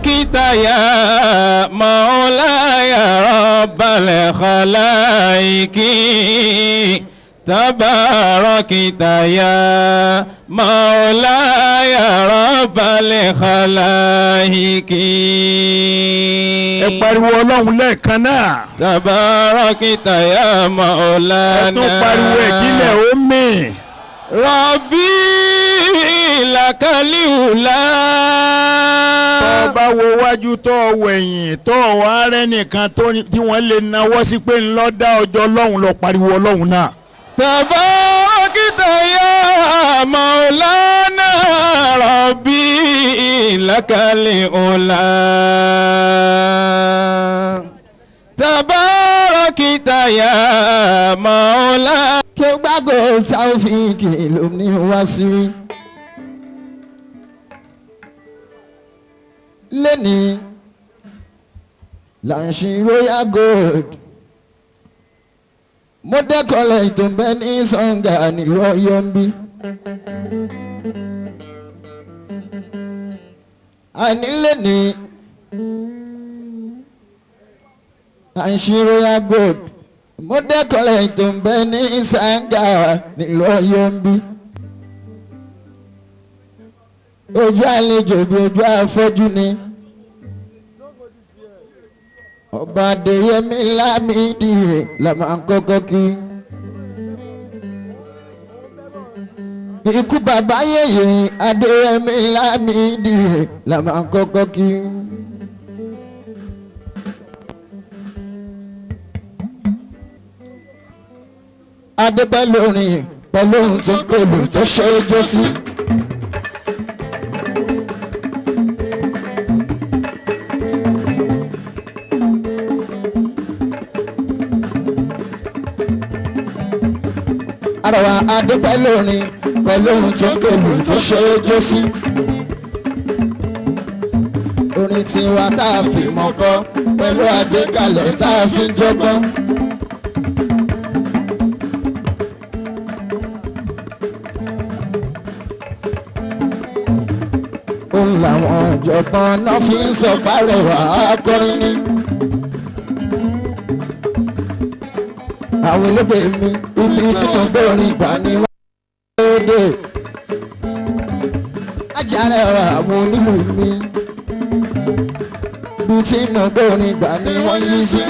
تباركت يا مولاي رب الخلائق تباركت يا مولاي رب الخلائق. Ẹ pariwo Ọlọ́run lẹ́ẹ̀kan náà. تباركت يا مولانا. Ẹ tún pariwo ẹ̀kílẹ̀ ó mì. ربي لك الأولى. Tó bá wo wájú tó wẹ̀yìn tó wá rẹ́ nìkan tí wọ́n lè nawọ́ sí pé ńlọ dá ọjọ́ Ọlọ́run lọ pariwo Ọlọ́run náà. تباركت يا مولانا ربي لك الأولى. تباركت يا مولانا. Kí o gbàgbọ́ Taofik ló ní wá sí rí. Lẹ́ni là ń ṣe Royal Gold Model College tó ń bẹ ní Sànga nílùú Ọ̀yọ́ ń bí. Àní lẹ́ni là ń ṣe Royal Gold Model College tó ń bẹ ní Sànga nílùú Ọ̀yọ́ ń bí. Ojú àlejò bí ojú afọ́jú ni. Ọba Adéyẹmí Lámídì la máa ń kọ́kọ́ kí. Ikú bàbá yèyé Adéyẹmí Lámídì la máa ń kọ́kọ́ kí. Adépẹ́ lórin pẹ̀lú ohun tó kọlù tó ṣe é jó sí. Àrọ̀wà Adépẹ́ lórin pẹ̀lú ohun tó kọlù tó ṣe é jó sí. Orin tiwa tá a fi mọ́kọ́ pẹ̀lú àgbékalẹ̀ tá a fi ń jọgbọ́n. Òun làwọn ọ̀jọ̀gbọ́n náà fi ń sọ párẹwà akọrin ni. Àwọn olóògbé mi ibi tí mo gbórin ìgbà ni wọ́n dé. Ajára àwọn onílù mi ibi tí mo gbórin ìgbà ni wọ́n yí sí.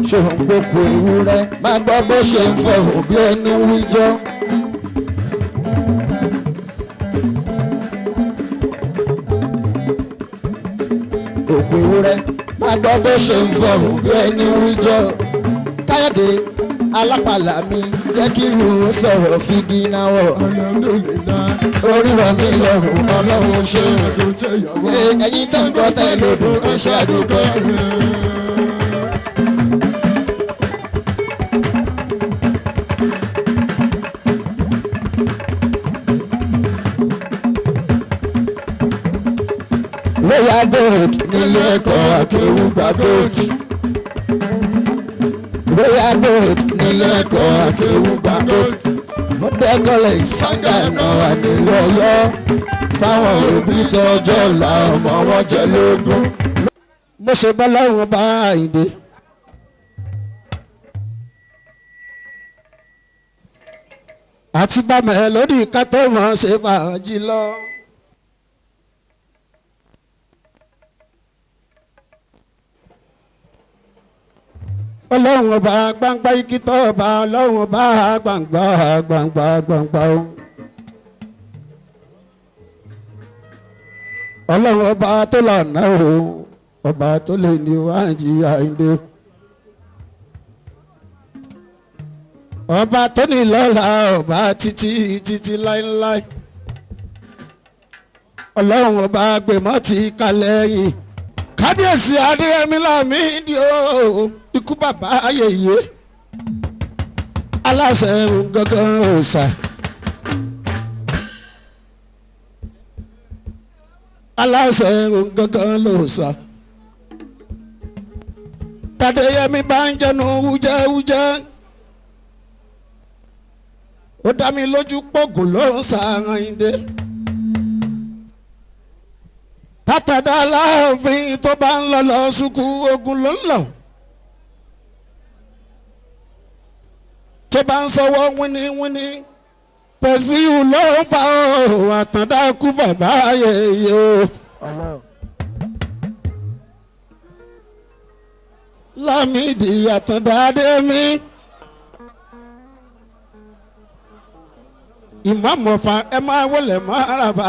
Ṣòun gbogbo ewúrẹ́ má gbọ́ bó ṣe ń fọ̀hùn bí ẹni wíjọ́. Òkú ewúrẹ́ má gbọ́ bó ṣe ń fọ̀hùn bí ẹni wíjọ́. Káyọ̀dé alápàlà mi jẹ́ kí lù ú sọ̀rọ̀ figi náwọ̀. Orí rọ̀ mí lọ́rùn Ọlọ́run ṣe. Ẹ̀yin tẹ́ ń kọ́ tẹ́ lòdùn ẹ̀ṣẹ́ àdúgbò. Royal Gold nílé ẹ̀kọ́ Akéwùgbà Gold. Royal Gold nílé ẹ̀kọ́ Akéwùgbà Gold. Model College Sànga náà nílùú Ọ̀yọ́. Fáwọn òbí tọjọ́ ọ̀la ọmọ wọn jẹ lógún. Mo ṣe bá lọ́rùn bá Àyìndé. Àti bá mẹ́lódì ká tó mọ̀ ṣe fàájì lọ. Ọlọ́run ọba gbangba ikítọ́ ọba ọlọ́run ọba gbangba gbangba gbangba o. Ọlọ́run ọba tó lànà o ọba tó lè ní wájú Àyìndé. Ọba tó ní lọ́la ọba títí títí láéláé. Ọlọ́run ọba gbèmọ́ ti kalẹ̀ yìí. Kábíyèsí Adéyẹmí Lámídì o ikú bàbá ayẹyẹ aláṣẹ gangan òòṣà aláṣẹ gangan lòòṣà Tádéyẹmí bá ń jẹnu wújẹwújẹ ó dá mi lójú pọ̀gùn ló ń sa Àyìndé. Tátàdá láàfin tó bá ń lọ lọ sùkú ogun ló ń lọ. Tó bá ń sọwọ́ wíníwíní pẹ̀sìfíù ló ń fa o Àtàndá kú bàbá yèyé o. Lámìdí Àtàndá dé mi. Ìmáàmù Ọ̀fà ẹ máa wọlé máa rà bá.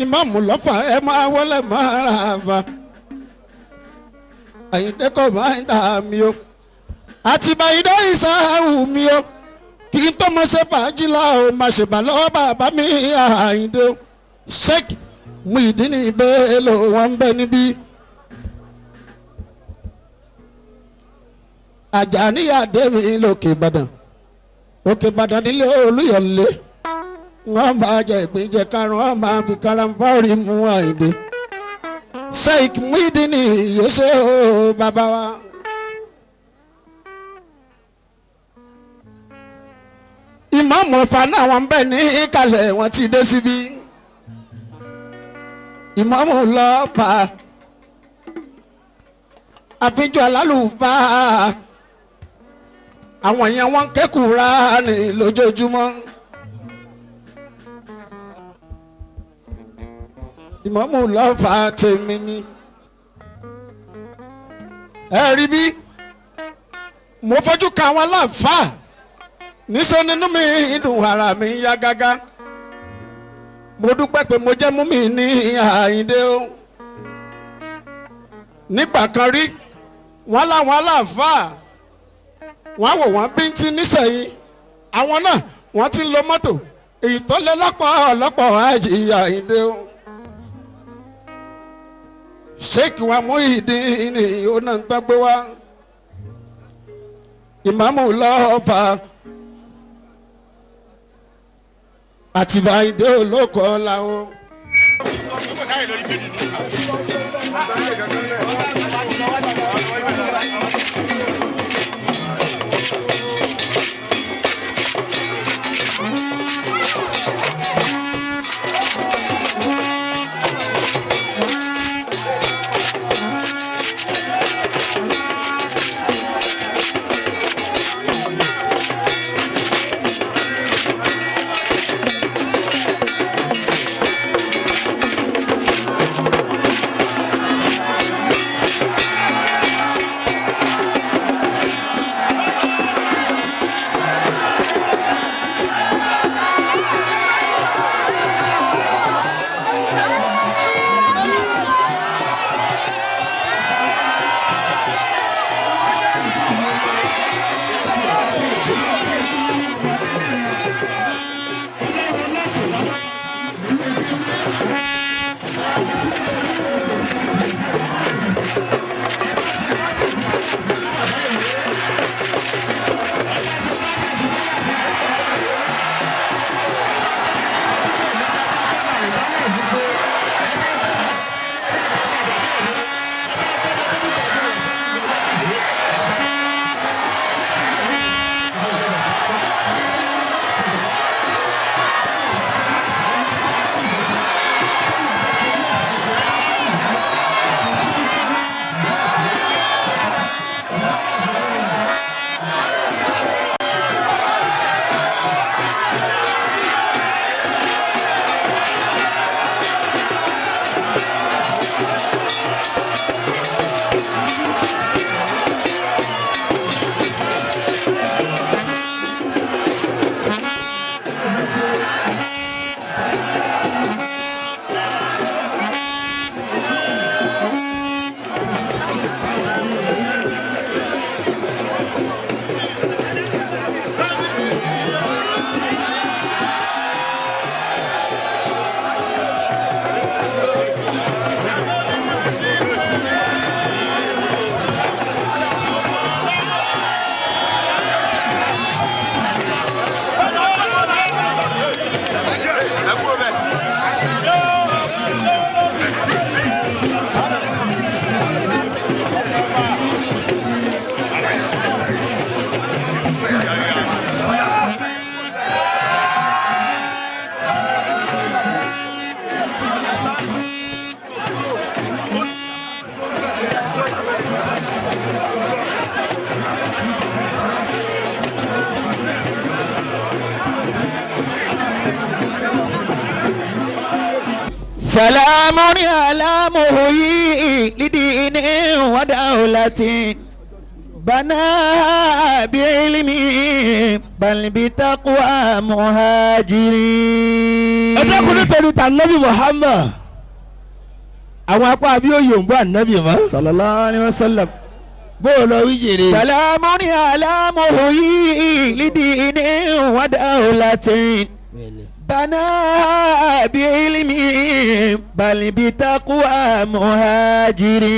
Ìmáàmù lọ́fà ẹ máa wọlé máa rà bá. Àyìndé kò máa ń dà mí o. Àtìbà ìdó ìsáhù mi o. Kí n tó mọ ṣe fàájì la o máa ṣèbà lọ́wọ́ bàbá mi Àyìndé o. Sheikh Muyideen Bello wọn ń bẹ níbí. Àjàní Adémi lókè Ìbàdàn. Òkè Ìbàdàn nílé Olúyọ̀lé. Wọ́n máa jẹ ìpín jẹ karùn-ún, wọ́n máa fi karanfáàrí mú Àyìndé. Sheikh Muyideen yóò ṣe o bàbá wa. Ìmáàmù Ọ̀fà náà wọ́n ń bẹ ní ìkàlẹ̀ wọ́n ti dé síbí. Ìmáàmù lọ́fà àfijọ́ alálùfáà àwọn yẹn wọ́n ń kẹ́kùrá ní lójoojúmọ́. Ìmáàmù lọ́fà tèmi ni. Ẹ rí bí mo fojú ka àwọn aláǹfààní níṣẹ́ nínú mi dùn ara mi yá gágá. Mo dúpẹ́ pé mo jẹ́ mú mi ní Àyìndé o. Nígbà kan rí wọ́n láwọn aláàfáà wọ́n wò wọ́n bíntín nísẹ̀yìn àwọn náà wọ́n ti ń lo mọ́tò èyí tó lé lọ́pọ̀ ọ̀lọ́pọ̀ àjì Àyìndé o. Sheikh wa Muyideen ni ó náà ń tán gbé wá. Ìmáàmù lọ́ọ̀fà Àtìbà Àyìndé olóko ọ̀la o. سلام على محيي لدين ودولة بناها بعلمه بل بتقوى مهاجرين. Ẹ dákun nítorí ta Nabi Muhammad àwọn apá àbí òye ń bọ́ ànábì mọ́. Sallallahu alayhi wa sallam. Bó o lọ wí jèrè. سلام على محيي لدين ودولة بناها بعلمه بل بتقوى مهاجرين.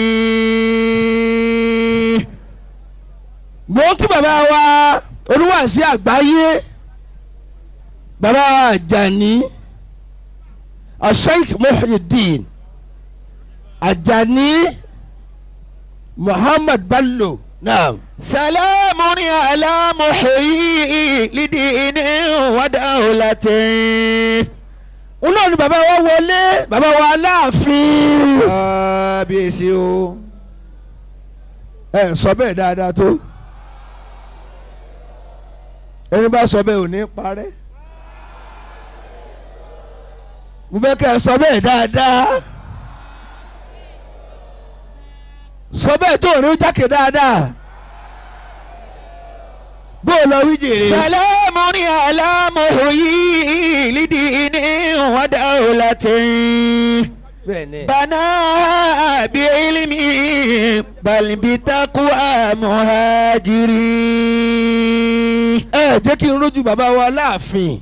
Mo ń kí bàbá wa olúwàsí àgbáyé bàbá wa Àjàní Sheikh Muhyiddin Àjàní Muhammad Bello naam. سلام على محيي لدين ودولة. Òun náà ni bàbá wa wọlé bàbá wa Aláàfin. Kábíyèsí o. Ẹ sọ bẹ́ẹ̀ dáadáa tó ẹni bá sọ bẹ́ẹ̀ ò ní parẹ́ mo fẹ́ kẹ́ ẹ sọ bẹ́ẹ̀ dáadáa sọ bẹ́ẹ̀ tó rí jákè dáadáa bó o lọ wí jèrè. سلام على محيي لدين ودولة بناها بعلمه بل بتقوى مهاجرين. Ẹ jẹ́ kí n rójú bàbá wa láàfin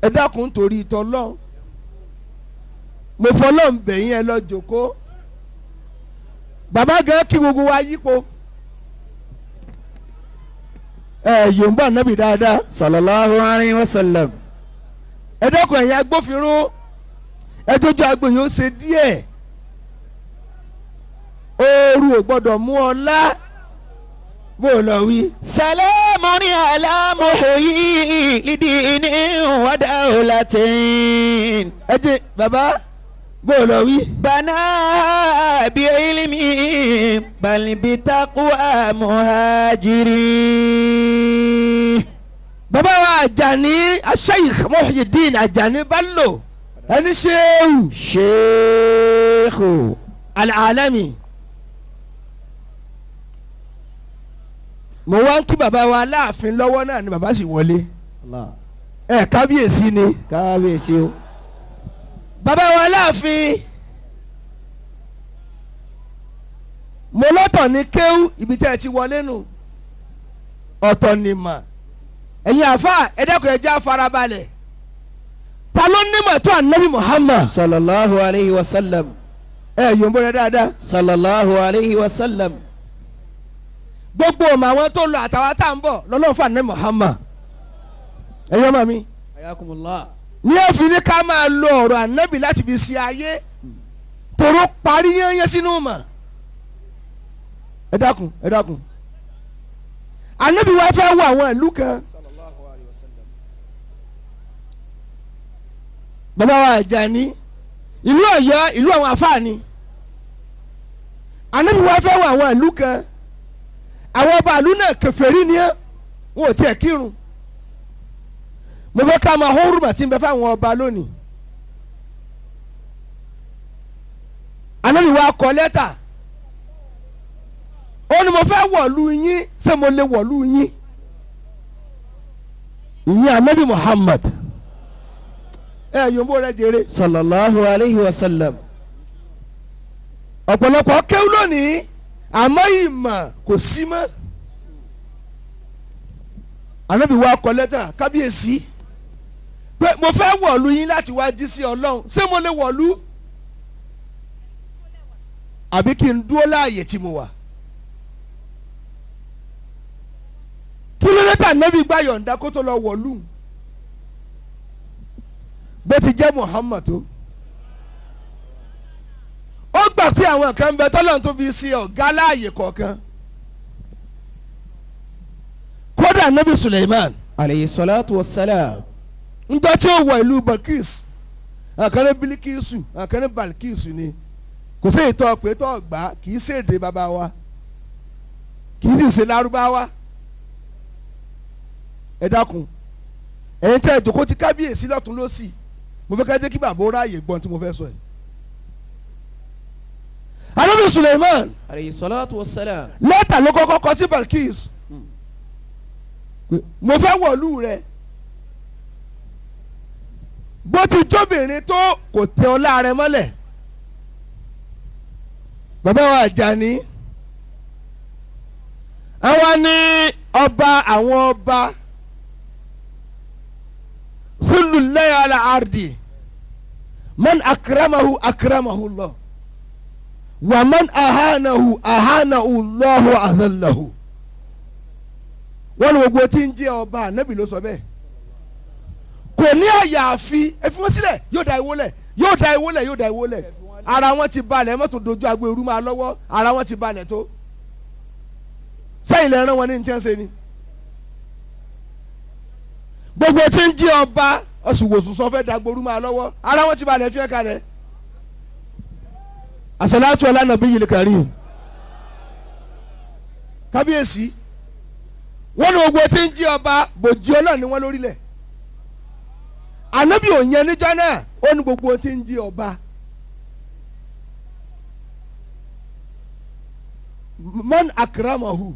ẹ dákun torí tọlọ́n mo fọlọ́n bẹ̀yìn ẹ lọ jòkó bàbá gan kí gbogbo wa yípo ẹ yòǹbà nábì dáadáa. Sallallahu alayhi wa sallam. Ẹ dákun ẹ̀yin agbófinró ẹ tójú agbo yìí ó ṣe díẹ̀ ooru ò gbọ́dọ̀ mú ọlá bó o lọ wí. سلام على محيي لدين ودولة. Ẹ jẹ́ bàbá bó o lọ wí. بناها بعلمه بل بتقوى مهاجرين. Bàbá wa Àjàní Sheikh Muhyiddin Àjàní Bello ẹni ṣéwù Sheikhu Al-Alami. Mo wá ń kí bàbá wa Aláàfin lọ́wọ́ náà ni bàbá sì wọlé ẹ kábíyèsí ni. Kábíyèsí o. Bàbá wa Aláàfin mo lọ́tọ̀ ní kéwú ibi tí ẹ ti wọlé nù ọ̀tọ̀ ni mà ẹ̀yin àfa ẹ dákun ẹ jẹ́ á farabalẹ̀ ta ló nímọ̀ tó ànábì Muhammad. Sallallahu alayhi wa sallam. Ẹ yòǹbó rẹ dáadáa. Sallallahu alayhi wa sallam. Gbogbo ọmọ àwọn tó lọ àtàwọn tá à ń bọ̀ lọ́lọ́run fún ànábì Muhammad ẹ̀yin ọmọ mi. Ayakumullah. Ní òfin ní ká máa lo ọ̀rọ̀ ànábì láti fi ṣe ayé tòró parí yányán sínú mọ̀ ẹ dákun ẹ dákun ànábì wa fẹ́ wọ àwọn ìlú kan bàbá wa Àjàní ìlú Ọ̀yọ́ ìlú àwọn àfáàní ànábì wa fẹ́ wọ àwọn ìlú kan àwọn ọba ìlú náà kèfèrí ni ẹ́ wọn ò tiẹ̀ kírun mo fẹ́ ká máa hórùmà tí ń bẹ fáwọn ọba lónìí ànábì wa kọ lẹ́tà ó ní mo fẹ́ wọ̀lú yín ṣé mo lè wọ̀lú yín ìyẹn ànábì Muhammad ẹ yòǹbó rẹ jèrè. Sallallahu alayhi wa sallam. Ọ̀pọ̀lọpọ̀ kéwú lónìí àmọ́ ìmọ̀ kò sí mọ́. Ànábì wa kọ lẹ́tà kábíyèsí pé mo fẹ́ wọ̀lú yín láti wá jí sí Ọlọ́run ṣé mo lè wọ̀lú àbí kí n dúró láàyè tí mo wà. Kí ló dé tà Ànábì gbà yọ̀ǹda kó tó lọ wọ̀lú bó ti jẹ́ Muhammad tó ó gbà pé àwọn kan bẹ tọ́lọ́run tó fi ṣe ọ̀gá láàyè kọ̀ọ̀kan kódà Ànábì Suleiman Alayhi salatu wa salam. Ńjọ́ tí ó wọ ìlú Balkis àkànní Bilikisu àkànní Balkisu ni kò sí ìtọ́ pé tó gbà kì í ṣèdè bàbá wa kì í sì ṣe lárúbáwá ẹ dákun ẹ̀yin tí ẹ jòkó ti kábíyèsí lọ́tún lọ́sì Mo fẹ́ ká jẹ́ kí bàbá ó ráàyè gbọ́n tí mo fẹ́ sọ yìí. Ànábì Suleiman alayhi salatu wassalam. Lẹ́tà ló kọ́kọ́ kọ sí Balkis. Mo fẹ́ wọ̀lú rẹ̀. Bó ti jóbìnrin tó kò tẹ ọlá rẹ̀ mọ́lẹ̀. Bàbá wa Àjàní. Àwa ní ọba àwọn ọba. Sulullahi ala ardi. Man akramahu akramahu Allah. Wa man ahanahu ahanahu Allahu adallahu. Wọ́n ní gbogbo tí ń jẹ́ ọba ànábì ló sọ bẹ́ẹ̀. Kò ní àyàfi ẹ fi wọ́n sílẹ̀ yóò da ìwó lẹ̀ yóò da ìwó lẹ̀ yóò da ìwó lẹ̀. Ara wọn ti balẹ̀ mọ́tò dojú agbo eru máa lọ́wọ́ ara wọn ti balẹ̀ tó. Sẹ́yìn lẹ́rán wọn ní ní tíyẹn ni. Gbogbo tí ń jẹ́ ọba ọ̀sùnwòsùn sọ fẹ́ dagbo eru máa lọ́wọ́ ara wọn ti balẹ̀ fíẹ́ kalẹ̀. Àsàlátù ala nabiyil karim. Kábíyèsí wọ́n ní gbogbo tí ń jí ọba bòjí Ọlọ́run ni wọ́n lórílẹ̀. Ànábì ò yẹn níjọ́ náà ó ní gbogbo tí ń jí ọba. Man akramahu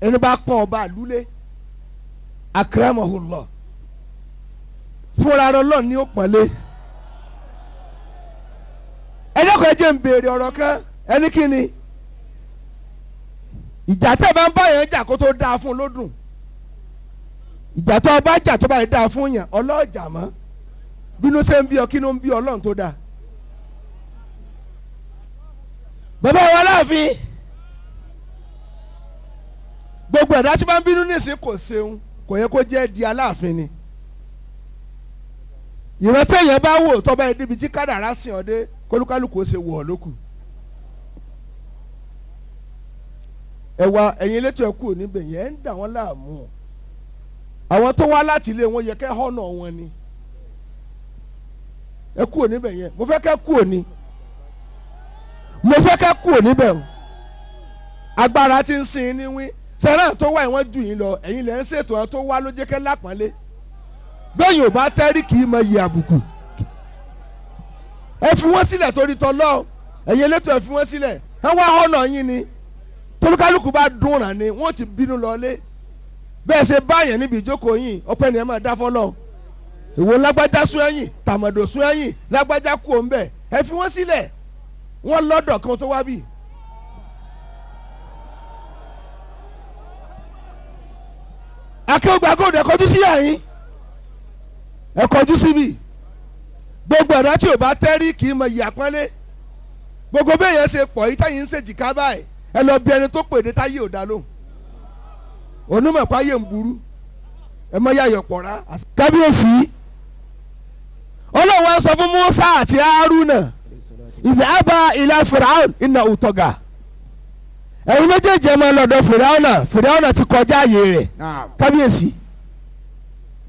ẹni bá pọ́n ọba àlúlé akramahu Allah fúnra rẹ̀ Ọlọ́run ni ó pọ́nlé. Ẹ dákun ẹ jẹ́ n béèrè ọ̀rọ̀ kan ẹni kí ni ìjà tẹ́ bá ń bá yẹn jà kó tó dáa fún lódùn ìjà tó bá jà tó bá yẹ dáa fún yẹn ọlọ́ọ̀jà mọ́ bínú ṣe ń bí ọ kí ló ń bí Ọlọ́run tó dáa. Bàbá wa láàfin gbogbo ẹ̀dá tí bá ń bínú nísìn kò ṣeun kò yẹ kó jẹ́ di Aláàfin ni ìrántí èèyàn bá wò tọ́ba ẹ̀ débi tí kádàrá sìn ọ́ dé kólúkálùkù ó ṣe wọ̀ ọ́ lókù. Ẹ wá ẹ̀yin elétò ẹ kúrò níbẹ̀ yẹn ń dà wọ́n láàmú àwọn tó wá láti ilé wọn yẹ kẹ́ họ́nà wọn ni ẹ kúrò níbẹ̀ yẹn mo fẹ́ kẹ́ kúrò ní mo fẹ́ kẹ́ kúrò níbẹ̀ o agbára ti ń sin ní wí sẹ́ràn tó wá ìwọ́n jù yín lọ ẹ̀yin lẹ́ ń ṣètò àwọn tó wá ló jẹ́ kẹ́ lápọ́nlé bẹ́ẹ̀ yóò bá tẹ́rí kì í mọ iye àbùkù ẹ fi wọ́n sílẹ̀ torí tọ́lọ́ ẹ̀yin elétò ẹ fi wọ́n sílẹ̀ ẹ wá họ́nà yín ni tolúkálùkù bá dùn ràn ni wọ́n ti bínú lọlé bẹ́ẹ̀ ṣe báyẹn níbi ìjókòó yìí ọpẹ́ ni ẹ máa dá fọlọ́ ìwọ lágbájá sún ẹ̀yìn tàmọ̀dò sún ẹ̀yìn lágbájá kú òun bẹ̀ ẹ fi wọ́n sílẹ̀ wọ́n lọ́dọ̀ kan tó wá bì. Akéwògbà góòdù ẹ kọjú sí àyín ẹ kọjú síbì gbogbo ẹ̀dá tí ò bá tẹ́rí kì í mọ ìyà pọ́nlé gbogbo bẹ́ẹ̀ yẹn ṣe pọ̀ yìí táyì ń ṣèjìká báyìí ẹ lọ bí ẹni tó pèdé táyé ò dá lóhùn onímọ̀ páyé ń burú ẹ mọ yàyọ̀ pọ̀ rá. Kábíyèsí Ọlọ́run wa sọ fún Musa àti Haruna ìdábà ilà Firaun iná òtọ́gà ẹ̀yin méjèèjì ẹ máa lọ́dọ̀ Firauna Firauna ti kọjá ààyè rẹ̀. Kábíyèsí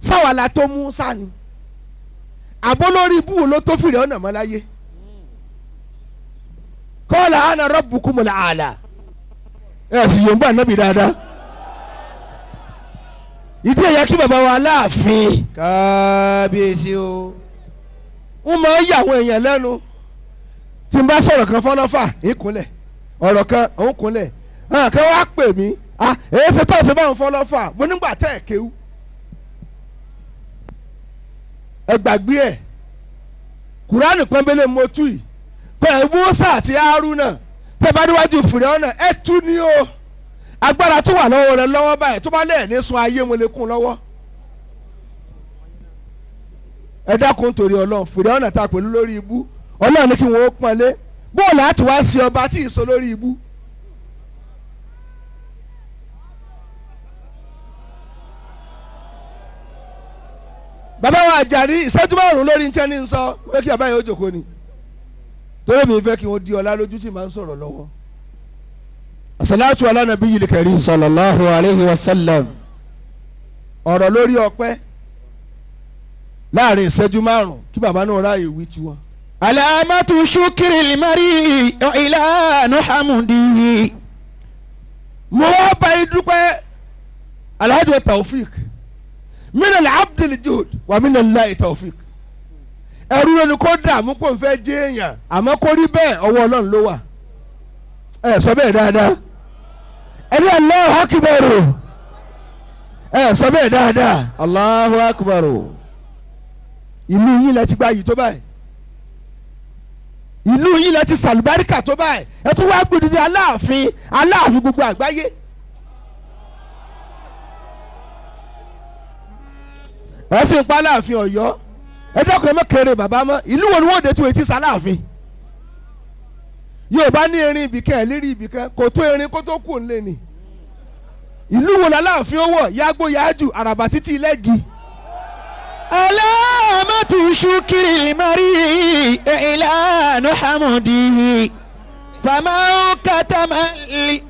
sáwàlà tó Musa ni àbó lórí ibú ló tó Firauna mọ́ láyé kọ́lá ana rabbukumul aala ẹ sì yóò ń bá nábì dáadáa ìdí ẹ̀yà kí bàbá wa Aláàfin kábíyèsí o ń máa ń yà àwọn èèyàn lẹ́nu tí n bá sọ̀rọ̀ kan fọlọ́fà ìkúnlẹ̀ ọ̀rọ̀ kan òun kúnlẹ̀ àwọn kan wá pè mí èyí ṣe tó ṣe báwọn fọlọ́fà mo nígbà tẹ́ ẹ̀ kéwú ẹ gbàgbé ẹ̀ Kùránì pọ́nbélé mo tú yìí pẹ̀lú Mùsá àti Hárúnà tẹ́ bá níwájú Fìràwọ́nà ẹ tú ní o agbára tó wà lọ́wọ́ rẹ lọ́wọ́ báyìí tó bá lẹ́ẹ̀ ní sun ayé wọn lè kún lọ́wọ́ ẹ dákun torí Ọlọ́run Fìràwọ́nà ta pẹ̀lú lórí ibú Ọlọ́run ní kí wọ́n ó pọ́nlé bóòlù àti wá sí ọba tí ì sọ lórí ibú. Bàbá wa Àjàní ìṣẹ́jú márùn-ún lórí ní tẹ́ni ń sọ pé kí bàbá yẹn ó jókòó ni torí mi fẹ́ kí wọ́n di ọlá lójú tí màá ń sọ̀rọ̀ lọ́wọ́. Àsàlátù ala nabiyil karim. Sallallahu alayhi wa sallam. Ọ̀rọ̀ lórí ọpẹ́ láàrin ìṣẹ́jú márùn-ún kí bàbá náà ráàyè wí tiwọn. Alamatu shukri limari ilanu hamudihi. Mo wá bá yín dúpẹ́ Alhaji Taofik min al-abdil juhud wa min Allahi Taofik. Ẹrú ló ní kó dààmú kó n fẹ́ jẹ́ èèyàn àmọ́ kó rí bẹ́ẹ̀ ọwọ́ Ọlọ́run ló wà. Ẹ sọ bẹ́ẹ̀ dáadáa. Ẹ ní Allahu Akbar. Ẹ sọ bẹ́ẹ̀ dáadáa. Allahu Akbar. Ìlú yín lẹ ti gba yìí tó báyìí. Ìlú yín lẹ ti sàlùbáríkà tó báyìí. Ẹ tún wá gbòdìdì Aláàfin Aláàfin gbogbo àgbáyé. Ẹ sì ń pa Aláàfin Ọ̀yọ́. Ẹ dákun ẹ má kéré bàbá mọ́. Ìlú wo ni wọ́n dé tí wọ́n ti sàláàfin? Yorùbá ní erin ibìkan ẹ̀ lérí ibìkan kò tó erin kó tó kù ńlẹ̀ ni. Ìlú wo làláàfin ó wọ̀ yágbó yáájú àràbà títí lẹ́gì. Alamatu shukri mari ilanu hamudihi fama katama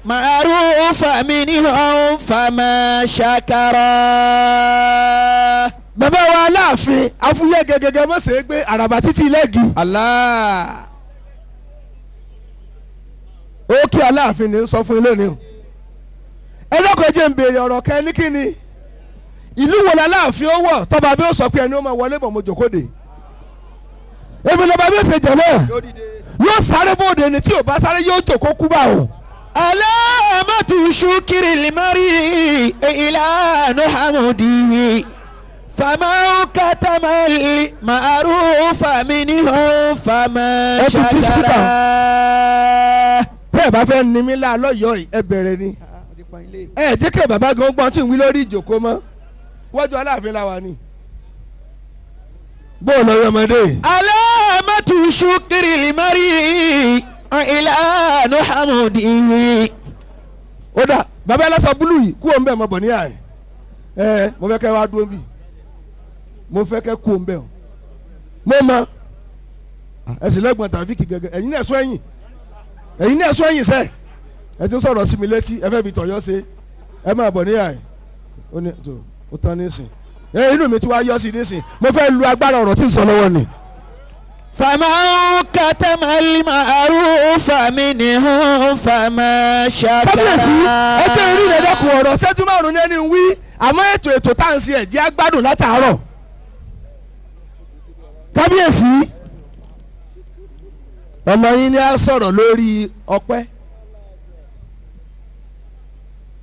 ma'rufa minhu fama shakara. Bàbá wa Aláàfin afúyẹ́ gẹ́gẹ́gẹ́ mọ̀ sí pé àràbà títí lẹ́gì. Allah. Ó kí Aláàfin ní sọ fún ilé ni o. Ẹ lọ́kọ̀ jẹ́ ń béèrè ọ̀rọ̀ kan ní kíni. Ìlú wo l'Aláàfin ó wọ̀ tọ́ba bí ó sọ pé ẹni ó máa wọlé bọ̀ mo jòkó de. Èmi lọ́ba bí ó ṣe jẹ̀ náà. Yóò sáré bóde ni tí ò bá sáré yóò jòkó kú bá o. Alamatu shukri mari ilanu hamudihi fama katama ma'rufa minhu fama shakara. Bẹ́ẹ̀ bá fẹ́ ní mi lá lọ́yọ̀ọ́ ẹ bẹ̀rẹ̀ ni. Ẹ jẹ́ kí bàbá gan gbọ́n tí ń wí lórí ìjòkó mọ́. Wájú Aláàfin la wà ní. Bóò lọ yọmọdé. Alamatu shukri mari ilanu hamudihi. Ó dà bàbá ẹlẹ́sọ̀ búlù yìí kú òun bẹ́ẹ̀ mọ̀ bọ̀ ní àyè. Ẹ mo fẹ́ kẹ́ wá dúró bì. Mo fẹ́ kẹ́ kú òun bẹ́ẹ̀ o. Mo mọ ẹ sì lẹ́gbọ̀n tàbíkì gẹ́gẹ́ ẹ̀yin náà sọ ẹ̀yìn. Ẹ̀yin náà sọ ẹ̀yìn sẹ́. Ẹ ti ń sọ̀rọ̀ sí mi létí ẹ fẹ́ fi tọ̀yọ́ ṣe. Ẹ máa bọ̀ ní àyè. Ó ní tó ó tán nísìn. Ẹ inú mi ti wá yọ sí nísìn. Mo fẹ́ lu agbára ọ̀rọ̀ tí ń sọ lọ́wọ́ ni. Fama katama ma'rufa minhu fama shakara. Kábíyèsí ẹ jẹ́ ìrí rẹ̀ dẹ́kun ọ̀rọ̀ ṣẹ́jú márùn-ún ní ẹni wí àmọ́ ètò tá à ń ṣe ẹ̀jẹ̀ agbádùn látàárọ̀. Kábíyèsí ọmọ yín ni a sọ̀rọ̀ lórí ọpẹ́.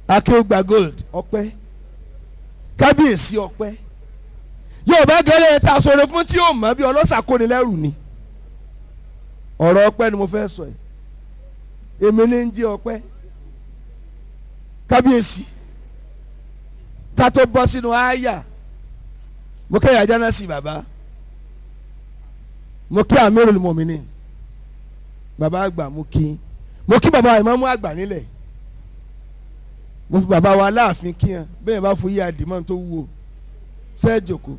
Akéwùgbà gold ọpẹ́. Kábíyèsí ọpẹ́. Yóò bá gẹ́lẹ́ ta sọ̀rọ̀ fún tí yóò mọ̀ bí ọlọ́ṣà kóni lẹ́rù ni. Ọ̀rọ̀ ọpẹ́ ni mo fẹ́ sọ yìí. Èmi ní ń jẹ́ ọpẹ́. Kábíyèsí ká tó bọ́ sínú àyà. Mo kẹ́yà jáná sí bàbá. Mo kí Amirul Mu'minin. Bàbá àgbà mo kí. Mo kí bàbá ìmáàmù àgbà nílẹ̀. Mo fi bàbá wa Aláàfin kí hàn. Bẹ́ẹ̀ bá fún yí àdìmọ́ tó wúwo. Ṣé jòkó.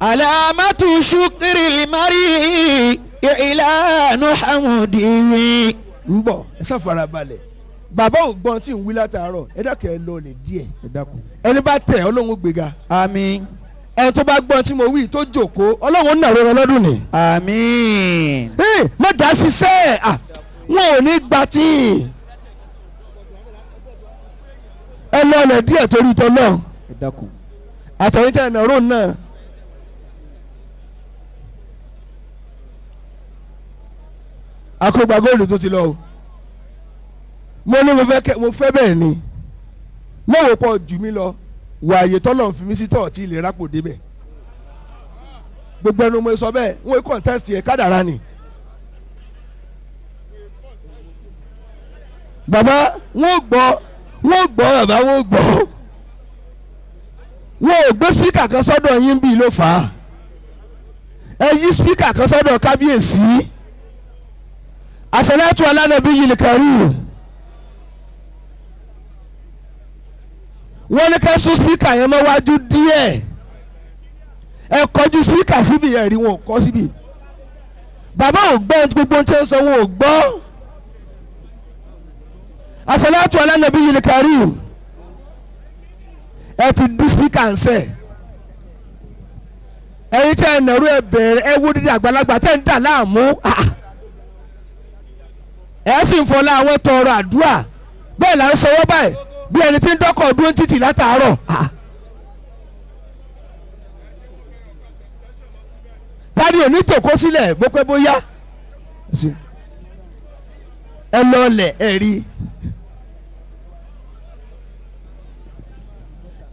Alamatu shukri mari ilanu hamudihi. Ń bọ̀ ẹ sá farabalẹ̀. Bàbá ò gbọ́n tí ń wí látàárọ̀ ẹ dákẹ́ ẹ lọ lè díẹ̀. Ẹni bá tẹ̀ Ọlọ́run gbéga. Àmín. Ẹni tó bá gbọ́n tí mo wí tó jòkó Ọlọ́run nàró rẹ lọ́dún ni. Àmín. Ee má dá ṣiṣẹ́ à wọn ò ní gba tí. Ẹ lọ lè díẹ̀ torí tọ́ náà. Àtẹ̀yìntẹ̀ nàró náà. Akógba góòlù tó ti lọ o. Mo ní mo fẹ́ bẹ́ẹ̀ ni. Mo wò pọ̀ jù mí lọ wà àyè tọ́lọ̀ ń fi mí sí tọ̀ tí ilé rápò débẹ̀. Gbogbo ẹnu mo sọ bẹ́ẹ̀ wọ́n kọ́ńtẹ́sì ẹ̀ kádàrá ni. Bàbá wọ́n gbọ́ bàbá wọ́n gbọ́. Wọ́n ò gbé spíkà kan sọ́dọ̀ yín bí ló fà á. Ẹ yí spíkà kan sọ́dọ̀ kábíyèsí. Àsàlátù alánàbí yìí kàrí. Wọ́n ní ká sún spíkà yẹn mọ́ wájú díẹ̀. Ẹ kọjú spíkà síbi yẹn rí wọn ò kọ́ síbi. Bàbá ò gbọ́ gbogbo tí ń sọ wọn ò gbọ́. Àsàlátù alánàbí yìí kàrí. Ẹ ti dí spíkà ń sẹ̀. Ẹ̀yin tí ẹ nàró ẹ bẹ̀rẹ̀ ẹ wo dídí àgbàlagbà tẹ́ ń dà láàmú. Ẹ sì ń fọlá àwọn tọrọ àdúrà bẹ́ẹ̀ là ń sọwọ́ báyìí bí ẹni tí ń dọ́kọ̀ dúró títì látàárọ̀. Tani ò ní tòkó sílẹ̀ bó pẹ́ bóyá ẹ lọlẹ̀ ẹ rí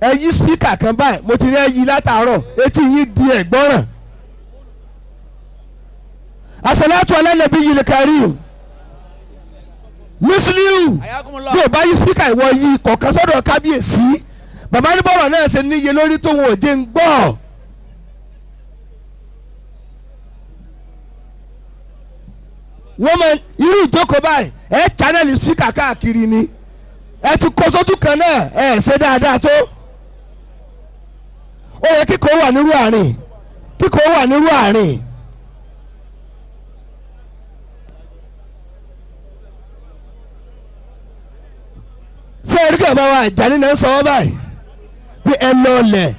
ẹ yí spíkà kan báyìí mo ti rí ẹ yí látàárọ̀ etí yín di ẹ̀gbọ́ràn. Àsàlátù ala nabiyil karim Musiliu bí o bá yí spíkà ìwọ yí kọ̀ọ̀kan sọ́dọ̀ kábíyèsí bàbá ní bọ́rọ̀ náà ṣe níye lórí tóun ò jẹ́ ń gbọ́. Wọ́n mọ irú ìjókòó báyìí ẹ chanẹ́lì spíkà káàkiri ni ẹ ti kó sójú kan náà ẹ ṣe dáadáa tó. Ó yẹ kíkó wà nírú àárín kíkó wà nírú àárín. Ṣé ẹ rí kí bàbá wa Àjàní náà sọ wọ́n báyìí pé ẹ lọlẹ̀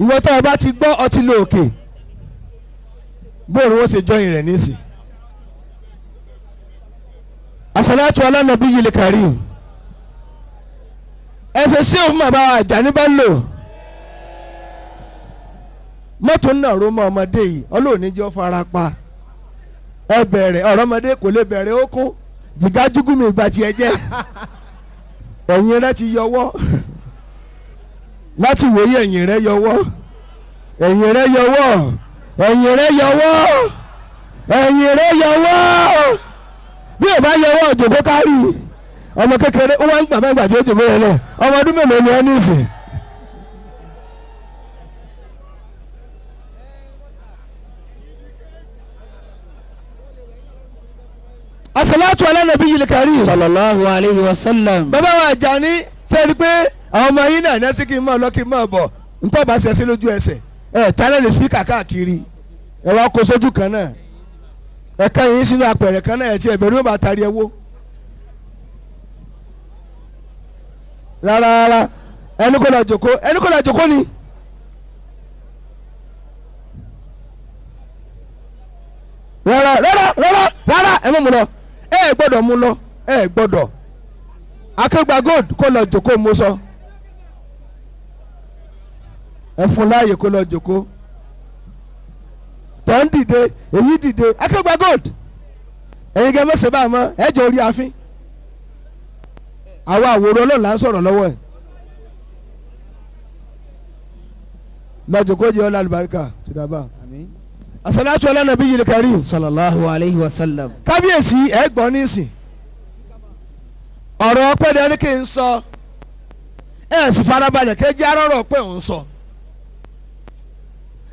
ìwọ tó o bá ti gbọ́ ọtí lọ òkè bóòrùn wọ́n ṣe jọyìn rẹ̀ nísì. Àsàlátù ala nabiyil karim ẹ ṣe ṣé òun bàbá wa Àjàní bá lò mọ́tò náà ró mọ́ ọmọdé yìí ọlọ́ọ̀ni jẹ́ fara pa ẹ bẹ̀rẹ̀ ọ̀rọ̀ ọmọdé kò lè bẹ̀rẹ̀ ó kún jìgájúgùn mi ìgbà tiẹ̀ jẹ́ ẹ̀yìn rẹ ti yọwọ́ láti wòye ẹ̀yìn rẹ yọwọ́ ẹ̀yìn rẹ yọwọ́ ẹ̀yìn rẹ yọwọ́ ẹ̀yìn rẹ yọwọ́ bí o bá yọwọ́ òjòkó kárì ọmọ kékeré ó wá ń gbà mẹ́gbà tí ó jòkó yẹn lẹ̀ ọmọ ọdún mélòó ni ẹ ní ìsìn. Àsàlátù ala nabiyil karim. Sallallahu alayhi wa sallam. Bàbá wa Àjàní sẹ́ni pé àwọn ọmọ yín náà nẹ́sí kí n máa lọ kí n máa bọ̀ ntọ́ bá ṣe sí lójú ẹsẹ̀ ẹ channel speaker káàkiri ẹ wá kó sójú kan náà ẹ ká yín sínú apẹ̀rẹ̀ kan náà ẹ ti ẹ̀bẹ̀rù yóò bá tari ẹ wó. Rárá rárá ẹni kò lọ jòkó ẹni kò lọ jòkó ni. Rárá rárá rárá rárá ẹ má mú lọ ẹ gbọ́dọ̀ mú lọ ẹ gbọ́dọ̀ Akégbà Gold kó lọ jòkó mo sọ ẹ fún láàyè kó lọ jòkó tọ́ ń dìde èyí dìde Akégbà Gold ẹ̀yin gẹ́gẹ́ mọ̀sẹ̀ bá a mọ́ ẹ jẹ́ orí àfin àwa àwòrán ọlọ́run là ń sọ̀rọ̀ lọ́wọ́ ẹ̀ lọ jòkó jẹ́ ọlá àlùbáríkà ti dàbà. Àsàlátù ala nabiyil karim. Sallallahu alayhi wa sallam. Kábíyèsí ẹ gbọ́ nísìn ọ̀rọ̀ ọpẹ́ dání kí n sọ ẹ sì farabalẹ̀ kejì arọ́rọ̀ pé òun sọ.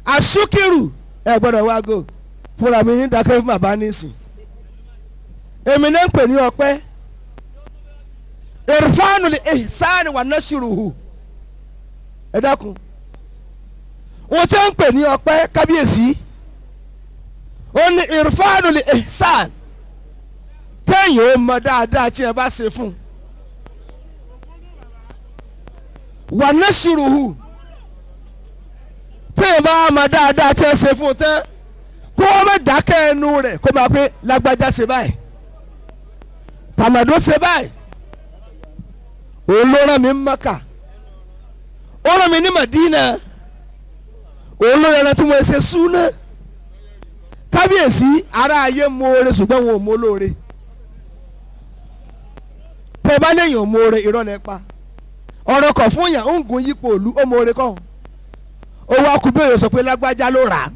Àṣùkìrù ẹ gbọ́dọ̀ wá go fúnra mi ní dákẹ́ fún bàbá nísìn èmi náà ń pè ní ọpẹ́ irfanu li ihsani wa nashiruhu ẹ dákun wọ́n ti ń pè ní ọpẹ́ kábíyèsí ó ní irfanu li ihsan kéèyàn ó mọ dáadáa tí ẹ bá ṣe fún un wà nashiruhu tí ẹ bá mọ dáadáa tí ẹ ṣe fún un tán kó o má dákẹ́ ẹnu rẹ̀ kó máa pé lágbájá ṣe báyìí tàmàdó ṣe báyìí òun ló rán mi ní Mẹ́kà ó rán mi ní Màdínà òun ló rán tí mo ṣe súná kábíyèsí ará ayé mọ̀ọ́rẹ́ ṣùgbọ́n wọn ò mọ̀ olóore tẹ́ bá léèyàn ò mọ̀ọ́rẹ́ irọ́ lẹ pa ọ̀rọ̀ kọ̀ fún yàn ń gun yípo òlu ó mọ̀ọ́rẹ́ kọ́ owó akúbẹ̀rẹ̀ sọ pé lágbájá ló rà á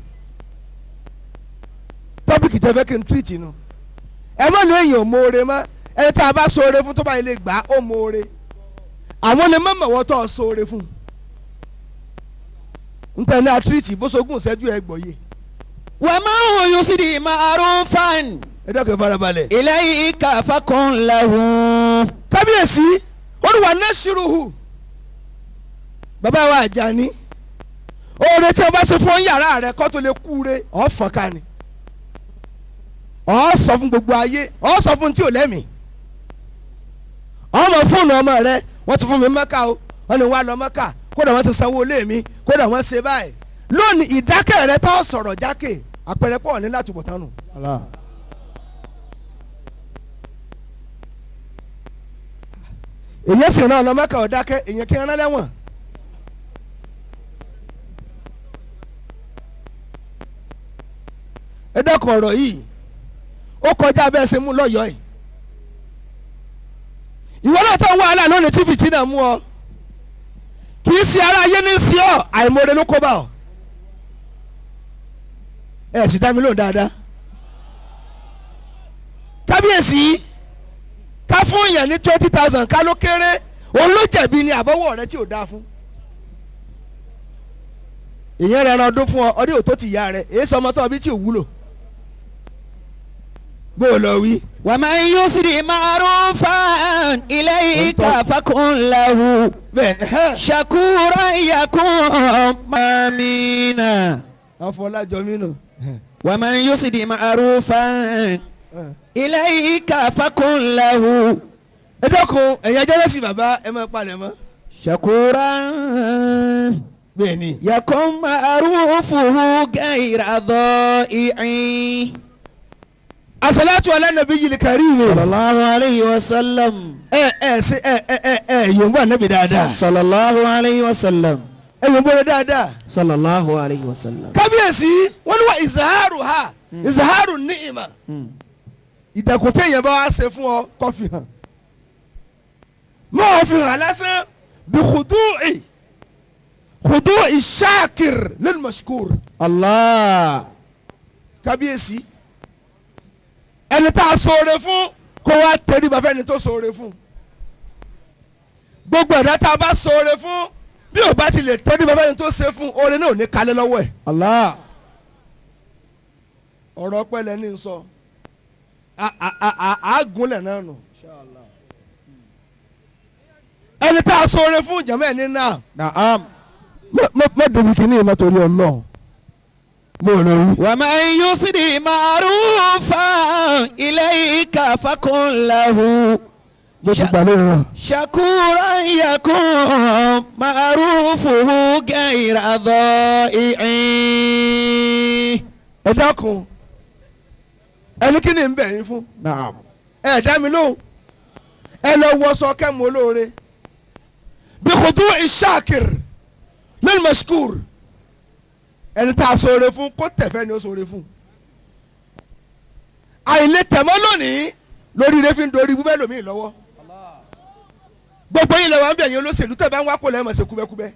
tọ́pìkì tẹ́ fẹ́ kí n tírìtì nu ẹ má léèyàn ò mọ̀ọ́rẹ́ mọ́ ẹni tí a bá ṣoore fún tó bá ilé gbà ó mọ̀ọ́rẹ́ àwọn lè má mọ̀wọ́ tó ṣoore fún un ntẹ̀ ní àtírìtì bó ṣogún ìṣẹ́jú ẹ gbọ́yé. Wa man yusdi ma'rufan. Ẹ dákun farabalẹ̀. Ilayka fakun lahu. Kábíyèsí olùwà nashiruhu bàbá wa Àjàní oore tí a bá ṣe fún yàrá rẹ kó tó lè kú re ọ̀ fọ́n ká ni ọ̀ sọ fún gbogbo ayé ọ̀ sọ fún tí ò lẹ́mìí ọmọ fóònù ọmọ rẹ wọ́n ti fún mi Mẹ́kà o wọ́n ní wàá lọ Mẹ́kà kódà wọ́n ti sanwó ilé mi kódà wọ́n ṣe báyìí lónìí ìdákẹ́ rẹ tó sọ̀rọ̀ jákè àpẹẹrẹ pọ̀ ní láti bọ̀ tánu. èyí sì rán ọlọ Mẹ́kà ọ̀dákẹ́ èyí kí n rán lẹ́wọ̀n. Ẹ dákun ọ̀rọ̀ yìí ó kọjá bẹ́ẹ̀ ṣe mú lọ́yọ̀ọ́ yìí. Ìwọ náà tó ń wàhálà lónìí tí fìtínà mú ọ. Kì í ṣe ara ayé ní sí ọ, àìmoore ló kó bá ọ. Ẹ sì dá mi lóhùn dáadáa. Kábíyèsí ká fún èèyàn ní 20,000 ká ló kéré, òun ló jẹ̀bi ni àbọ̀wọ̀ rẹ tí ò dáa fún. Èèyàn rẹ̀ ran ọdún fún ọ, ọdún ò tó ti yá rẹ̀, èyí sọ ọmọ tó ọbí tí ò wúlò. Bó o lọ wí. ومن يسر معروفا إليك فكن له شكورا يكن آمينا. Afọlájọ mi nù. ومن يسر معروفا إليك فكن له. Ẹ dákun ẹ̀yin ajá lọ́sìn bàbá ẹ máa palẹ̀ mọ́. شكورا Bẹ́ẹ̀ni. يكن معروفه غير ضائع. Asalatu ala nabiyil karim. Sallallahu alayhi wa sallam. Ẹ ẹ ṣe ẹ ẹ ẹ ẹ yòǹbó ànábì dáadáa. Sallallahu alayhi wa sallam. Ẹ yòǹbó rẹ dáadáa. Sallallahu alayhi wa sallam. Kábíyèsí wọ́n ní wà ìzàhárù ha ìzàhárù ni'ima. Ìdẹ̀kùn tí èèyàn bá wá ṣe fún ọ kó fi hàn. Mọ́ ò fi hàn lásán bí khudu'i khudu'i shakir lil mashkur. Allah. Kábíyèsí ẹni tá a ṣoore fún kó wá tẹríba fẹ́ni tó ṣoore fún. Gbogbo ẹ̀dá tá a bá ṣoore fún bí ò bá ti lè tẹríba fẹ́ni tó ṣe fún, oore náà ò ní kalẹ̀ lọ́wọ́ ẹ̀. Allah. Ọ̀rọ̀ pẹ̀lẹ́ ní sọ àágúnlẹ̀ náà nù. Ẹni tá a ṣoore fún jẹ̀mọ́ ẹ̀ ní náà. Naam. Má débi kìíní yìí má torí Ọlọ́run. Mo lọ wí. ومن يسر معروفا إليك فكن له Mo ti gbà lórí náà. شكورا يكن معروفه غير ضائع. Ẹ dákun ẹni kí ni ń bẹ̀ yín fún. Naam. Ẹ dá mi lóhùn. Ẹ lọ wọṣọ kẹ́mu olóore. Bí khudu'i shakir lil mashkur. Ẹni tá a ṣoore fún kó tẹ̀fẹ́ ni ó ṣoore fún. Àìlè tẹ̀mọ́ lónìí lórí ilé fi ń dorí ibú bẹ́ẹ̀ lómi lọ́wọ́. Gbogbo yín lọ́wọ́ ń bẹ̀ yín olóṣèlú tẹ̀ bá ń wá kó lẹ́ẹ̀mọ̀ ṣe kúbẹ́kúbẹ́.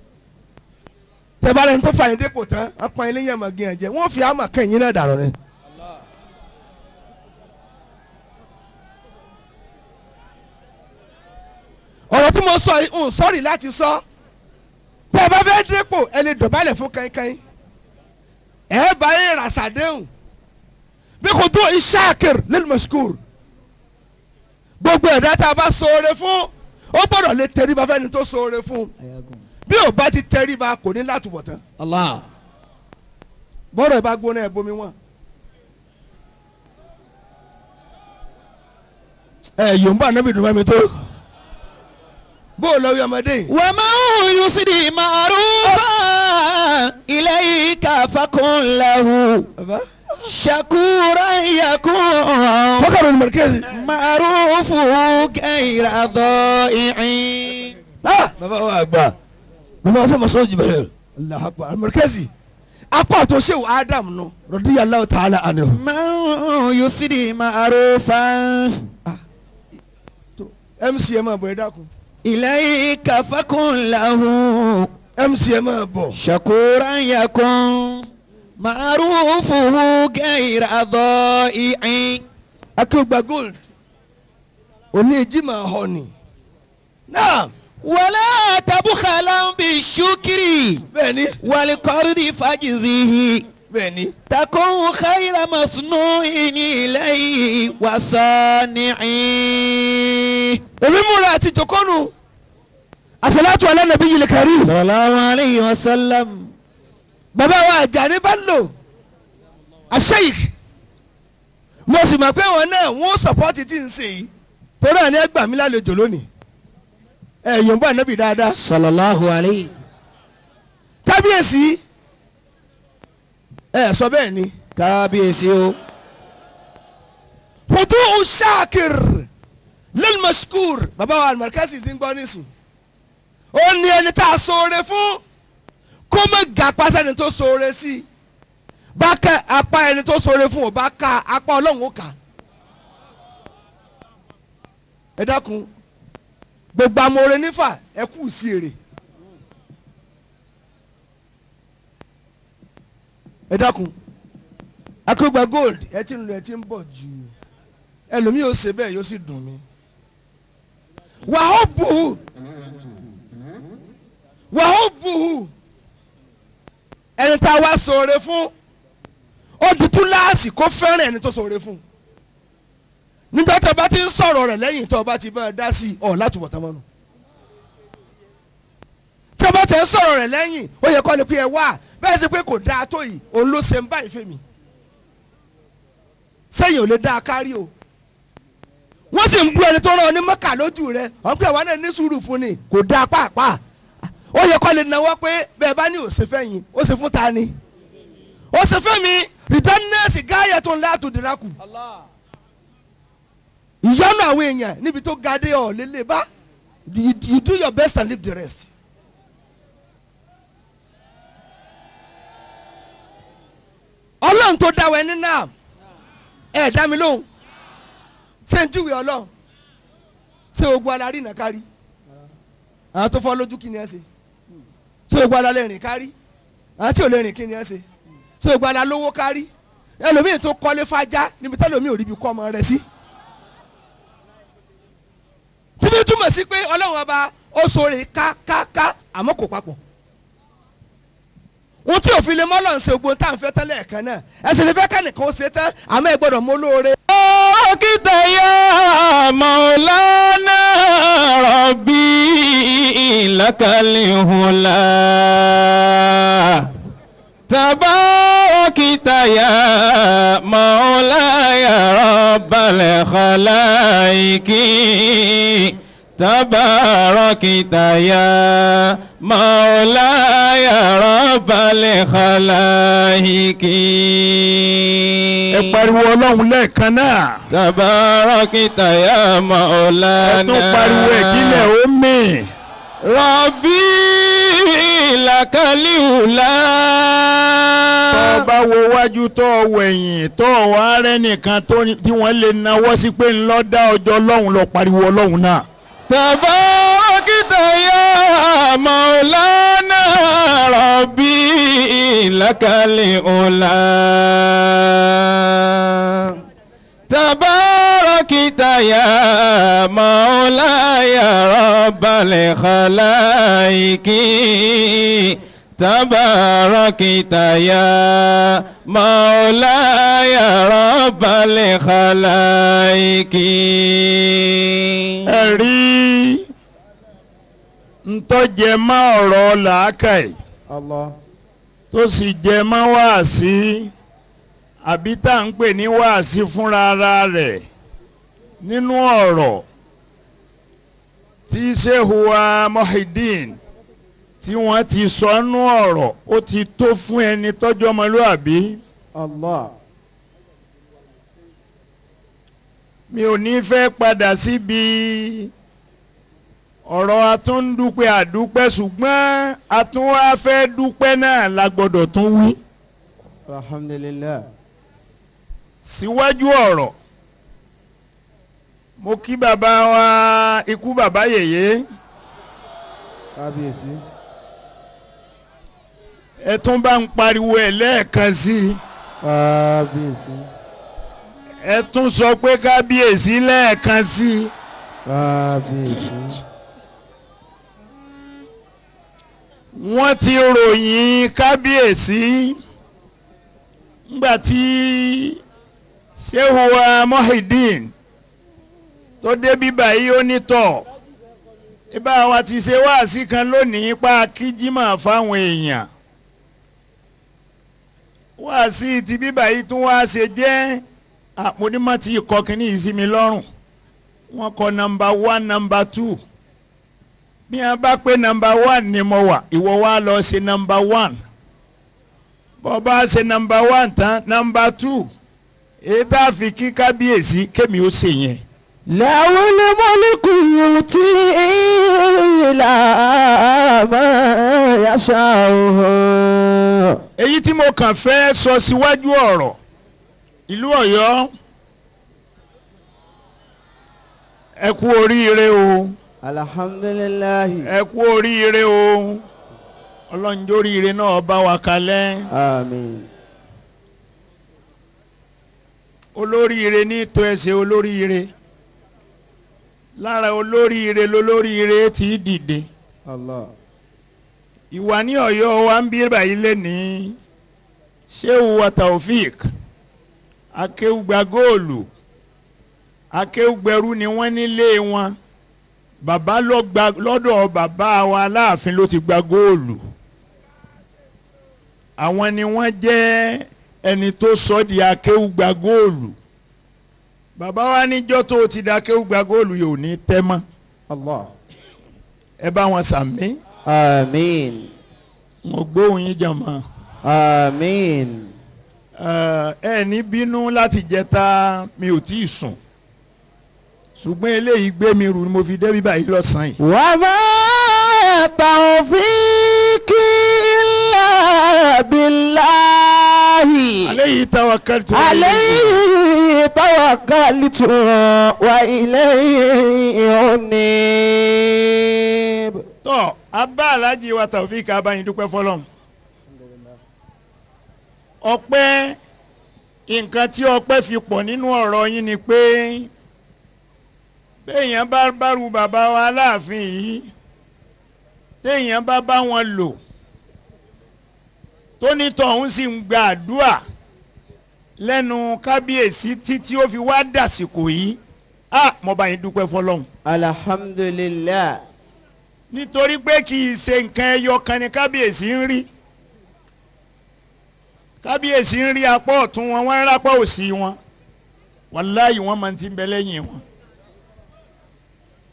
Tẹ̀ bá rẹ̀ ń tó fa yín dépò tán, apá ilé yẹn mọ̀ gíyàn jẹ, wọ́n fi àmọ̀ kẹ́yìn náà dàrú ni. Ọ̀rọ̀ tí mo sọ yìí ń sọ́ọ̀rì láti sọ. Tẹ̀ bá fẹ́ dépò ẹ lè dọ̀bálẹ̀ fún kankan. Ẹ bá yín rà sàdéhùn. Bí kò tó ìṣàkìr lil mashkur. Gbogbo ẹ̀dá tá a bá ṣoore fún ó gbọ́dọ̀ lè tẹríba fẹ́ni tó ṣoore fún. Bí ò bá ti tẹríba kò ní látúbọ̀tán. Allah. Bọ́rọ̀ ìbá gbóná ẹ̀ bomi wọn. Ẹ yòǹbó ànábì dùn mọ́ mi tó. Bó o lọ wí ọmọdé yìí. ومن يسر معروفا إليك فكن له Bàbá. شكورا يكن Fọ́kàrọ̀ ni Mọ̀rẹ́kẹ́sì. معروفه غير ضائع. Bàbá wa àgbà. Bàbá wa sọ ma sọ́ọ́ jìbẹ̀rẹ̀. Allahu Akbar. Mọ̀rẹ́kẹ́sì. Apá tó ṣe wò Adam nù. Radiyallahu ta'ala anhu. من يسر معروفا MC ẹ máa bọ̀ ẹ dákun. إليك فكن له MC ẹ máa bọ̀. شكورا يكن معروفه غير ضائع. Akéwùgbà gold. Òní ìjìmọ̀ ọ̀hún. Náà. ولا تبخلا بالشكر Bẹ́ẹ̀ni. والقرض فاجزه Bẹ́ẹ̀ni. تكن خير مصنوع إليه وصانع. Èmi múra àti jòkónù. Àsàlátù ala nabiyil karim. صلى الله عليه وسلم. Bàbá wa Àjàní Bello. Asheik. Mo sì mọ̀ pé wọn náà wọ́n sọ̀pọ́tì tí ń ṣe yìí. Torí àní ẹ gbà mí lálejò lónìí. Ẹ yòǹbó ànábì dáadáa. صلى الله عليه. Kábíyèsí. Ẹ sọ bẹ́ẹ̀ ni. Kábíyèsí o. Khudu'u shakir lil mashkur. Bàbá wa Al-Markazi ti ń gbọ́ nísìn. Ó ní ẹni tá a ṣoore fún kó má ga pásẹ́ni tó ṣoore sí. Bákẹ́ apá ẹni tó ṣoore fún ò bá ká apá Ọlọ́run ó ká. Ẹ dákun gbogbo amóore nífà ẹ kú sí èrè. Ẹ dákun Akéwùgbà Gold ẹ ti ń lọ ẹ ti ń bọ̀ jù ẹlòmíì ó ṣe bẹ́ẹ̀ yóò sì dùn mí. Wàhó bùhù wàhó bùhù ẹni tá a wá ṣoore fún ó di túláàsì kó fẹ́ràn ẹni tó ṣoore fún nígbà tó o bá ti ń sọ̀rọ̀ rẹ̀ lẹ́yìn tó o bá ti bá a dá sí ọ láti wọ̀ tán mọ́nu tí o bá ti ń sọ̀rọ̀ rẹ̀ lẹ́yìn ó yẹ kó lè pé ẹ wá bẹ́ẹ̀ sì pé kò dáa tó yìí òun ló ṣe ń bá ìfẹ́ mi sẹ́yìn ò lè dáa kárí o wọ́n sì ń bú ẹni tó rán ọ ní Mọ́kà lójú rẹ̀ wọ́n pè wọ́n náà ní sùúrù fún ni kò dáa pàápàá ó yẹ kó lè náwó pé bẹ́ẹ̀ bá ní òsè fẹ́ yín ó ṣe fún ta ni ó ṣe fẹ́ mi rìdánẹ́ẹ̀sì gáyà tó ń látò dìrákù ìyọ́nù àwọn èèyàn níbi tó ga dé ọ̀ lélẹ̀ bá you do your best and leave the rest. Ọlọ́run tó dá wa ẹni náà ẹ dá mi lóhùn ṣé n júwe Ọlọ́run ṣé gbogbo ara rí ìnà kárí àwọn tó fọ́ lójú kí ni ẹ ṣe ṣé gbogbo ara lè rìn kárí àwọn tí ò lè rìn kí ni ẹ ṣe ṣé gbogbo ara lówó kárí ẹlòmíì tó kọ́lé fájá níbi tẹ́lòmíì ò rí ibi kọ́ ọmọ rẹ̀ sí. Tíbi túmọ̀ sí pé Ọlọ́run ọba ó ṣoore kákáká àmọ́ kò papọ̀ ohun tí òfin lè mọ́lọ̀ ń ṣe ogun tá à ń fẹ́ tán lẹ́ẹ̀kan náà ẹ̀sìn lè fẹ́ kẹ́nìkan ó ṣe tán àmọ́ ẹ gbọ́dọ̀ mọ olóore. Dókítà ya Maulana Rabbi lakal hula. Tabarakta ya Maulaya Rabbal khalaiki. Tabarakta ya Maulaya Rabbal khalaiki. Ẹ pariwo Ọlọ́run lẹ́ẹ̀kan náà. Tabarakta ya Maulana. Ẹ tún pariwo ìkílẹ̀ ó mì. Rabbi lakal ula. Tó bá wo wájú tó wẹ̀yìn tó wá rẹ́ nìkan tí wọ́n lè nawọ́ sí pé ńlọ dá ọjọ́ Ọlọ́run lọ pariwo Ọlọ́run náà. Tabarakta ya Maulana Rabbi lakal ula. Tabarakta ya Maulaya Rabbal khalaiki. Tabarakta ya Maulaya Rabbal khalaiki. Ẹ̀rí ntọ́jẹ mọ́ ọ̀rọ̀ làákàyè tó sì jẹ mọ́ wáàsí àbí tá à ń pè ní wáàsí fúnra ara rẹ̀ nínú ọ̀rọ̀ tí Shehu wa Muhyiddin tí wọ́n ti sọ nú ọ̀rọ̀ ó ti tó fún ẹni tọ́jú ọmọlúàbí. Allah. Mi ò ní fẹ́ padà síbi ọ̀rọ̀ atúndúpẹ́ àdúpẹ́ ṣùgbọ́n atúnwá fẹ́ dúpẹ́ náà la gbọ́dọ̀ tún wí. Alhamdulillah. Síwájú ọ̀rọ̀ mo kí bàbá wa ikú bàbá yèyé. Kábíyèsí. Ẹ tún bá ń pariwo ẹ̀ lẹ́ẹ̀kan sí i. Kábíyèsí. Ẹ tún sọ pé kábíyèsí lẹ́ẹ̀kan sí i. Kábíyèsí. Wọ́n ti ròyìn kábíyèsí ńgbà tí Shehu wa Muhyiddin tó dé bíbá yìí ó ní tọ̀ ibà wa ti ṣe wáàsí kan lónìí pa kíjímà fáwọn èèyàn wáàsí ti bíbá yìí tún wá ṣe jẹ́ àpònímọ̀ tí kọ kínní yìí sí mi lọ́rùn wọ́n kọ nọ́mbà 1 nọ́mbà 2 bí wọ́n bá pé nọ́mbà 1 ni mo wà ìwọ wá lọ ṣe nọ́mbà 1 bọ́ bá ṣe nọ́mbà 1 tán nọ́mbà 2 èyí tá a fi kí kábíyèsí kémi ó ṣe yẹn. Lawul mulku yuti ila man yasha'u. Èyí tí mo kàn fẹ́ sọ síwájú ọ̀rọ̀ ìlú Ọ̀yọ́, ẹ kú oríire o. Alhamdulillahi. Ẹ kú oríire o. Ọlọ́njọ́ oríire náà bá wa kalẹ̀. Àmín. Olóríire ní tó ẹsẹ̀ olóríire. Lára olóríire lolóríire ti dìde. Allah. Ìwà ní Ọ̀yọ́ wa ń bí báyìí lẹ́ni Shehu wa Taofik akéwùgbà góòlù akéwùgbẹ̀rú ni wọ́n nílé wọn. Bàbá ló gba lọ́dọ̀ bàbá wa Aláàfin ló ti gba góòlù. Àwọn ni wọ́n jẹ́ ẹni tó sọ di akéwùgbà góòlù. Bàbá wa níjọ́ tó ti di akéwùgbà góòlù yóò ní tẹ́ mọ́. Allah. Ẹ bá wọn sàmí. Àmín. Mo gbóhùn yín jàmọ́. Àmín. Ẹ ní bínú láti jẹta mi ò tí ì sùn, ṣùgbọ́n eléyìí gbé mi rù ni mo fi débi báyìí lọ́sàn-án yìí. Wa ma tawfiki illa billahi. Alayhi tawakkaltu. Alayhi tawakkaltu wa ilayhi unib. Tọ́ abá Alhaji wa Taofik abáyin dúpẹ́ fọlọ́m. Ọpẹ́, nǹkan tí ọpẹ́ fi pọ̀ nínú ọ̀rọ̀ yín ni pé béèyàn bá bárù bàbá wa Aláàfin yìí, téèyàn bá bá wọn lò, tónítọ̀hún sì ń gba àdúà lẹ́nu kábíyèsí títí ó fi wá dàsìkò yìí, á mo bá yín dúpẹ́ fọlọ́hún. Alhamdulillah. Nítorí pé kì í ṣe nǹkan ẹyọ kan ni kábíyèsí ń rí. Kábíyèsí ń rí apá ọ̀tún wọn, wọ́n ń rápá òsì wọn. Wàláyì wọ́n máa ti ń bẹ lẹ́yìn wọn.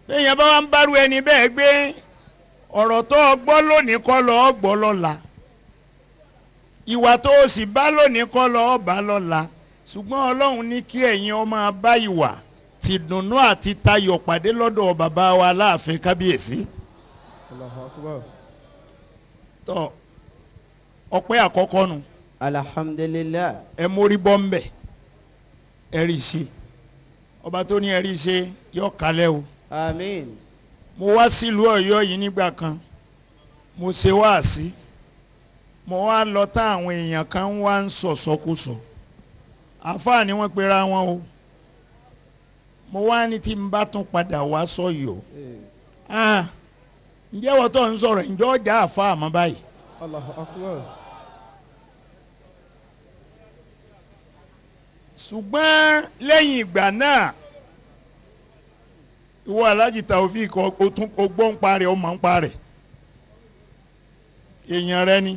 Béèyàn bá wá ń bárú ẹni bẹ́ẹ̀ gbé ọ̀rọ̀ tó o gbọ́ lónìí kọ́ lọ́ọ́ gbọ́ lọ́la. Ìwà tó o sì bá lónìí kọ́ lọ́ọ́ bá lọ́la. Ṣùgbọ́n Ọlọ́run ní kí ẹ̀yin ó máa bá ìwà tìdùnnú àti tayọ̀ pàdé lọ́dọ̀ bàbá wa Aláàfin kábíyèsí. Tọ́ ọpẹ́ àkọ́kọ́ nu. Alhamdulillah. Ẹ mórí bọ́ ń bẹ̀, ẹ rí ṣe. Ọba tó ní ẹ rí ṣe yọ kalẹ̀ o. Àmín. Mo wá sílùú Ọ̀yọ́ yìí nígbà kan, mo ṣe wáàsí, mo wá lọ tá àwọn èèyàn kan wá ń sọ̀sọ́kùsọ. Àfáà ni wọ́n pera wọn o. Mo wá ní tí n bá tún padà wá sọ̀yọ́. Ǹjẹ́ wọ́n tó ń sọ̀rọ̀ ǹjọ́ ọjà àfáà mọ́ báyìí? Allahu Akbar. Ṣùgbọ́n lẹ́yìn ìgbà náà, ìwọ Alhaji Taofik o tún o gbọ́ ń parẹ́ o mọ̀ ń parẹ́, èèyàn rẹ ni.